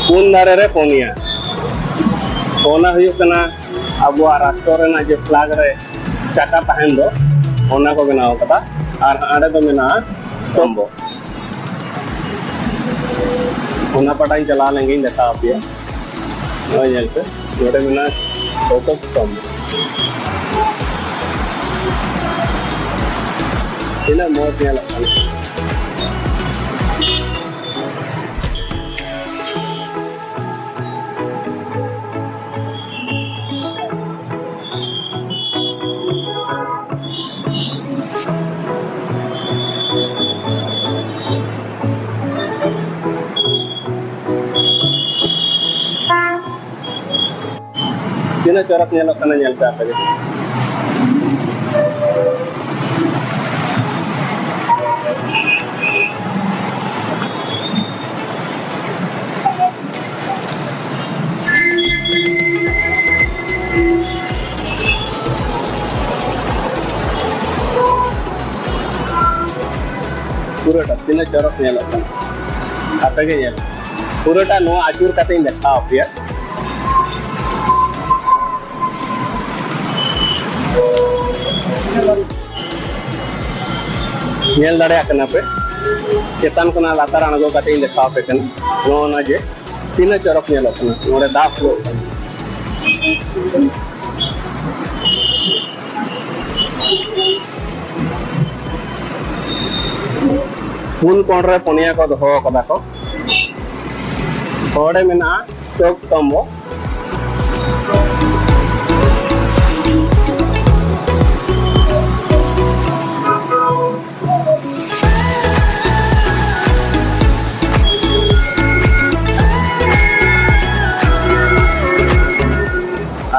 ᱯᱩᱱ ᱫᱷᱟᱨᱮ ᱨᱮ ᱯᱩᱱᱭᱟ᱾ ᱚᱱᱟ ᱦᱩᱭᱩᱜ ᱠᱟᱱᱟ ᱟᱵᱚᱣᱟᱜ ᱨᱟᱥᱴᱨᱚ ᱨᱮᱱᱟᱜ ᱡᱮ ᱯᱷᱞᱟᱜ ᱨᱮ ᱪᱟᱠᱟ ᱛᱟᱦᱮᱱ ᱫᱚ, ᱚᱱᱟ ᱠᱚ ᱵᱮᱱᱟᱣ ᱠᱟᱫᱟ᱾ ᱟᱨ ᱦᱟᱸᱰᱮ ᱫᱚ ᱢᱮᱱᱟᱜᱼᱟ ᱥᱛᱚᱢᱵᱷᱚ᱾ ᱚᱱᱟ ᱯᱟᱦᱴᱟᱧ ᱪᱟᱞᱟᱣ ᱞᱮᱱ ᱜᱤᱧ ᱫᱮᱠᱷᱟᱣ ᱟᱯᱮᱭᱟ᱾ ᱱᱚᱜᱼᱚᱭ ᱧᱮᱞ ᱯᱮ, ᱱᱚᱰᱮ ᱢᱮᱱᱟᱜᱼᱟ ᱚᱥᱳᱠ ᱥᱛᱚᱢᱵᱷ᱾ ᱛᱤᱱᱟᱹᱜ ᱢᱚᱡᱽ ᱧᱮᱞᱚᱜ ᱠᱟᱱᱟ᱾ ᱛᱤᱱᱟᱹᱜ ᱪᱚᱨᱚᱠ ᱧᱮᱞᱚᱜ ᱠᱟᱱᱟ, ᱧᱮᱞ ᱯᱮ ᱟᱯᱮ ᱜᱮ᱾ ᱯᱩᱨᱟᱹᱴᱟ ᱛᱤᱱᱟᱹᱜ ᱪᱚᱨᱚᱠ ᱧᱮᱞᱚᱜ ᱠᱟᱱᱟ, ᱟᱯᱮ ᱜᱮ ᱧᱮᱞ᱾ ᱯᱩᱨᱟᱹᱴᱟ ᱱᱚᱣᱟ ᱟᱹᱪᱩᱨ ᱠᱟᱛᱮ ᱤᱧ ᱫᱮᱠᱷᱟᱣ ᱟᱯᱮᱭᱟ᱾ ᱧᱮᱞ ᱫᱟᱲᱮᱭᱟᱜ ᱠᱟᱱᱟ ᱯᱮ, ᱪᱮᱛᱟᱱ ᱠᱷᱚᱱᱟᱜ ᱞᱟᱛᱟᱨ ᱟᱬᱜᱚ ᱠᱟᱛᱮ ᱤᱧ ᱫᱮᱠᱷᱟᱣ ᱟᱯᱮ ᱠᱟᱱᱟ᱾ ᱱᱚᱜᱼᱚ ᱱᱟ ᱡᱮ ᱛᱤᱱᱟᱹᱜ ᱪᱚᱨᱚᱠ ᱧᱮᱞᱚᱜ ᱠᱟᱱᱟ, ᱱᱚᱰᱮ ᱫᱟᱜ flow ᱠᱟᱱᱟ᱾ ᱯᱩᱱ ᱠᱚᱬ ᱨᱮ ᱯᱩᱱᱭᱟ ᱠᱚ ᱫᱚᱦᱚ ᱠᱟᱫᱟ ᱠᱚ᱾ ᱱᱚᱰᱮ ᱢᱮᱱᱟᱜᱼᱟ ᱚᱥᱳᱠ ᱥᱛᱚᱢᱵᱷᱚ᱾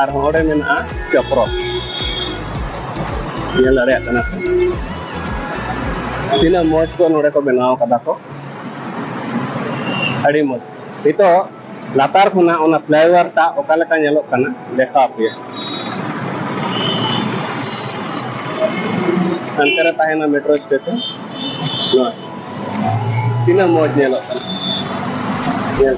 ᱟᱨ ᱱᱚᱰᱮ ᱢᱮᱱᱟᱜᱼᱟ ᱪᱚᱠᱨᱚ, ᱧᱮᱞ ᱫᱟᱲᱮᱭᱟᱜ ᱠᱟᱱᱟ ᱯᱮ᱾ ᱛᱤᱱᱟᱹᱜ ᱢᱚᱡᱽ ᱠᱚ ᱱᱚᱰᱮ ᱠᱚ ᱵᱮᱱᱟᱣ ᱠᱟᱫᱟ ᱠᱚ, ᱟᱹᱰᱤ ᱢᱚᱡᱽ᱾ ᱱᱤᱛᱚᱜ ᱞᱟᱛᱟᱨ ᱠᱷᱚᱱᱟᱜ ᱚᱱᱟ flyover ᱴᱟᱜ ᱚᱠᱟ ᱞᱮᱠᱟ ᱧᱮᱞᱚᱜ ᱠᱟᱱᱟ, ᱫᱮᱠᱷᱟᱣ ᱟᱯᱮᱭᱟ᱾ ᱦᱟᱱᱛᱮ ᱨᱮ ᱛᱟᱦᱮᱱᱟ metro station᱾ ᱱᱚᱣᱟ ᱛᱤᱱᱟᱹᱜ ᱢᱚᱡᱽ ᱧᱮᱞᱚᱜ ᱠᱟᱱᱟ, ᱧᱮᱞ᱾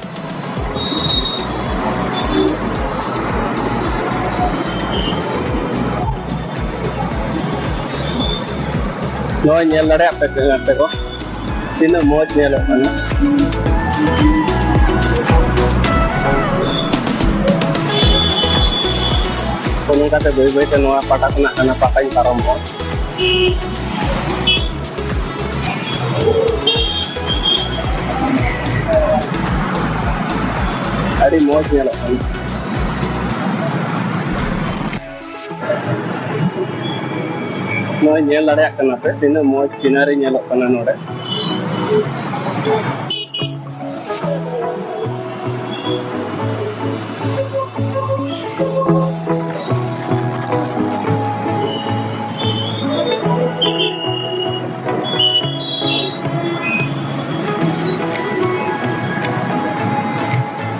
ᱱᱚᱜᱼᱚᱭ ᱧᱮᱞ ᱫᱟᱲᱮᱭᱟᱜ ᱯᱮ ᱜᱟᱛᱮ ᱠᱚ, ᱛᱤᱱᱟᱹᱜ ᱢᱚᱡᱽ ᱧᱮᱞᱚᱜ ᱠᱟᱱᱟ᱾ ᱛᱚ ᱱᱚᱝᱠᱟᱛᱮ ᱵᱟᱹᱭ ᱵᱟᱹᱭᱛᱮ ᱱᱚᱣᱟ ᱯᱟᱴᱟ ᱠᱷᱚᱱᱟᱜ ᱦᱟᱱᱟ ᱯᱟᱴᱟᱧ ᱯᱟᱨᱚᱢᱚᱜᱼᱟ᱾ ᱟᱹᱰᱤ ᱢᱚᱡᱽ ᱧᱮᱞᱚᱜ ᱠᱟᱱᱟ᱾ ᱱᱚᱜᱼᱚᱭ ᱧᱮᱞ ᱫᱟᱲᱮᱭᱟᱜ ᱠᱟᱱᱟ ᱯᱮ ᱛᱤᱱᱟᱹᱜ ᱢᱚᱡᱽ scenery ᱧᱮᱞᱚᱜ ᱠᱟᱱᱟ ᱱᱚᱰᱮ᱾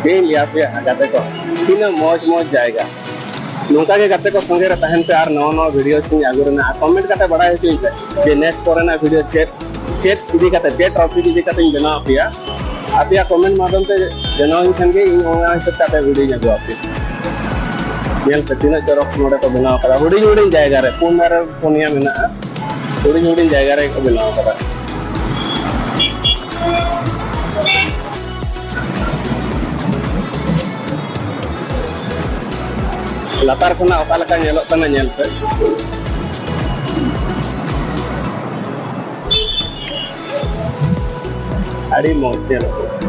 ᱪᱮᱫ ᱤᱧ ᱞᱟᱹᱭᱟ ᱯᱮᱭᱟ ᱜᱟᱛᱮ ᱠᱚ, ᱛᱤᱱᱟᱹᱜ ᱢᱚᱡᱽ ᱢᱚᱡᱽ ᱡᱟᱭᱜᱟ᱾ ᱱᱚᱝᱠᱟ ᱜᱮ ᱜᱟᱛᱮ ᱠᱚ ᱥᱚᱸᱜᱮ ᱨᱮ ᱛᱟᱦᱮᱱ ᱯᱮ ᱟᱨ ᱱᱟᱣᱟ ᱱᱟᱣᱟ video ᱤᱧ ᱟᱹᱜᱩ ᱨᱮᱱᱟᱜ, ᱟᱨ comment ᱠᱟᱛᱮ ᱵᱟᱲᱟᱭ ᱦᱚᱪᱚᱧ ᱯᱮ ᱡᱮ next ᱯᱚᱨᱮᱱᱟᱜ video ᱪᱮᱫ, ᱪᱮᱫ ᱤᱫᱤ ᱠᱟᱛᱮ, ᱪᱮᱫ topic ᱤᱫᱤ ᱠᱟᱛᱮ ᱤᱧ ᱵᱮᱱᱟᱣ ᱟᱯᱮᱭᱟ᱾ ᱟᱯᱮᱭᱟᱜ comment ᱢᱟᱫᱽᱫᱷᱚᱢ ᱛᱮ ᱵᱮᱱᱟᱣ ᱤᱧ ᱠᱷᱟᱱ ᱜᱮ ᱤᱧ ᱚᱱᱟ ᱦᱤᱥᱟᱹᱵ ᱛᱮ ᱟᱯᱮ video ᱤᱧ ᱟᱹᱜᱩ ᱟᱯᱮᱭᱟ᱾ ᱧᱮᱞ ᱯᱮ ᱛᱤᱱᱟᱹᱜ ᱪᱚᱨᱚᱠ ᱱᱚᱰᱮ ᱠᱚ ᱵᱮᱱᱟᱣ ᱟᱠᱟᱫᱟ, ᱦᱩᱰᱤᱧ ᱦᱩᱰᱤᱧ ᱡᱟᱭᱜᱟ ᱨᱮ, ᱯᱩᱱ ᱫᱷᱟᱨᱮ ᱯᱩᱱᱭᱟ ᱢᱮᱱᱟᱜᱼᱟ, ᱦᱩᱰᱤᱧ ᱦᱩᱰᱤᱧ ᱡᱟᱭᱜᱟ ᱨᱮ ᱠᱚ ᱵᱮᱱᱟᱣ ᱟᱠᱟᱫᱟ᱾ ᱞᱟᱛᱟᱨ ᱠᱷᱚᱱᱟᱜ ᱚᱠᱟ ᱞᱮᱠᱟ ᱧᱮᱞᱚᱜ ᱠᱟᱱᱟ ᱧᱮᱞ ᱯᱮ᱾ ᱟᱹᱰᱤ ᱢᱚᱡᱽ ᱧᱮᱞᱚᱜ ᱠᱟᱱᱟ᱾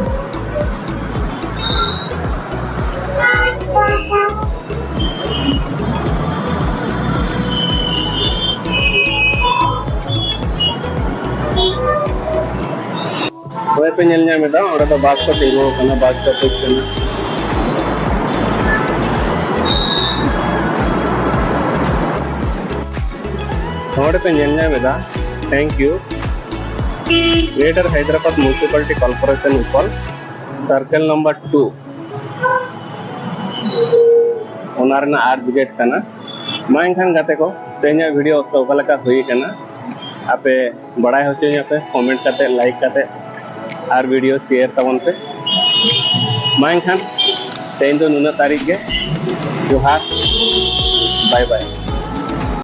ᱦᱳᱭ ᱯᱮ ᱧᱮᱞ ᱧᱟᱢ ᱮᱫᱟ, ᱚᱸᱰᱮ ᱫᱚ ᱵᱟᱥ ᱠᱚ ᱛᱤᱸᱜᱩ ᱟᱠᱟᱱᱟ, ᱵᱟᱥ ᱥᱴᱚᱯᱮᱡᱽ ᱠᱟᱱᱟ᱾ ᱱᱚᱰᱮ ᱯᱮ ᱧᱮᱞ ᱧᱟᱢ ᱮᱫᱟ, thank you, Greater Hyderabad Municipality Corporation Imphal, circle number two, ᱚᱱᱟ ᱨᱮᱱᱟᱜ art brigade ᱠᱟᱱᱟ᱾ ᱢᱟ ᱮᱱᱠᱷᱟᱱ ᱜᱟᱛᱮ ᱠᱚ, ᱛᱮᱦᱮᱧᱟᱜ video ᱚᱠᱟ ᱞᱮᱠᱟ ᱦᱩᱭ ᱟᱠᱟᱱᱟ, ᱟᱯᱮ ᱵᱟᱲᱟᱭ ᱦᱚᱪᱚᱧᱟ ᱯᱮ comment ᱠᱟᱛᱮ, like ᱠᱟᱛᱮ, ᱟᱨ video share ᱛᱟᱵᱚᱱ ᱯᱮ᱾ ᱢᱟ ᱮᱱᱠᱷᱟᱱ ᱛᱮᱦᱮᱧ ᱫᱚ ᱱᱩᱱᱟᱹᱜ ᱛᱟᱹᱨᱤᱠᱷ ᱜᱮ᱾ ᱡᱚᱦᱟᱨ, bye bye᱾